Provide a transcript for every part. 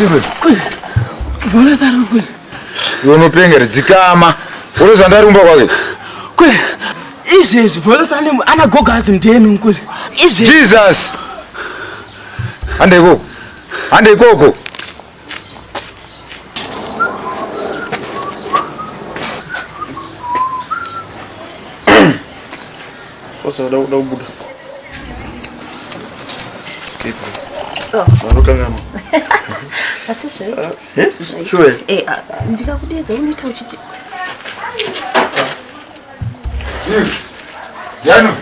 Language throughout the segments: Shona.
Sibe. Volosa rukule. Iwe unopengera dzikama. Volosa ndarumba kwake. Kule. Izvezvi volosa ane ana gogo azi ndiyeni nkule. Izvezvi. Jesus. Hande ikoko. Hande ikoko. Fosa uda uda kubuda. Vanokanganwa. Asi zvaita. Eh? Sure. Eh, ah, ndikakudeedza unoita uchiti Yanu.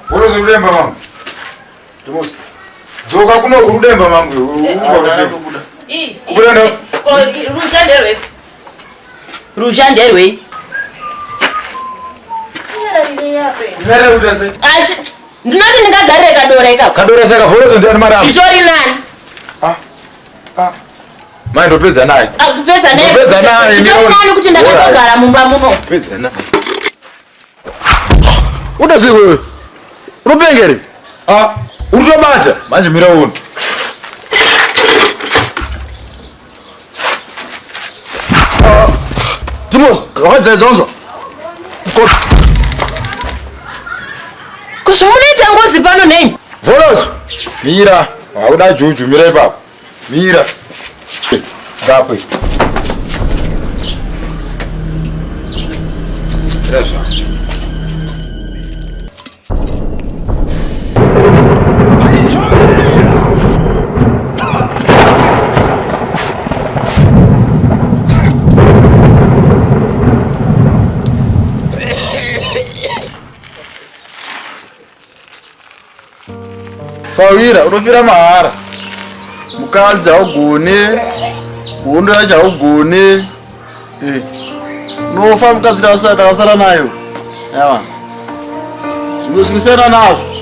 Volosa rudemba mangu. Timosi. Dzoka kuno kurudemba mangu. Kubuda. Kubuda ndo. Ruzha nderwei? Ruzha nderwei? Nyarara kuita sei? Ndinoti ndingagarire kadora ikako. Kadora saka volosa ndiani maramba. Zvitori nani? Ah. Ah. Mai ndopedza naye. Ah, kupedza naye. Ndopedza naye. Zvitori nani kuti ndakatogara mumba muno? Pedza naye. Uda sei wewe? Unopengere? Ah, urikutobata. Manje mira uone. Ah, Timos, wakadzidza wanzwa? Ko zvamunoita ngozi pano nei? Volos! Mira, wakuda juju, mira ipapo. Mira. Ngapwe. Mira zvako. Sawira unofira mahara. Mukadzi haugone, hondo yacho haugone. Eh. Unofa mukadzi takasara nayo. Yawa. Zvimwe zvinosiyana nazvo.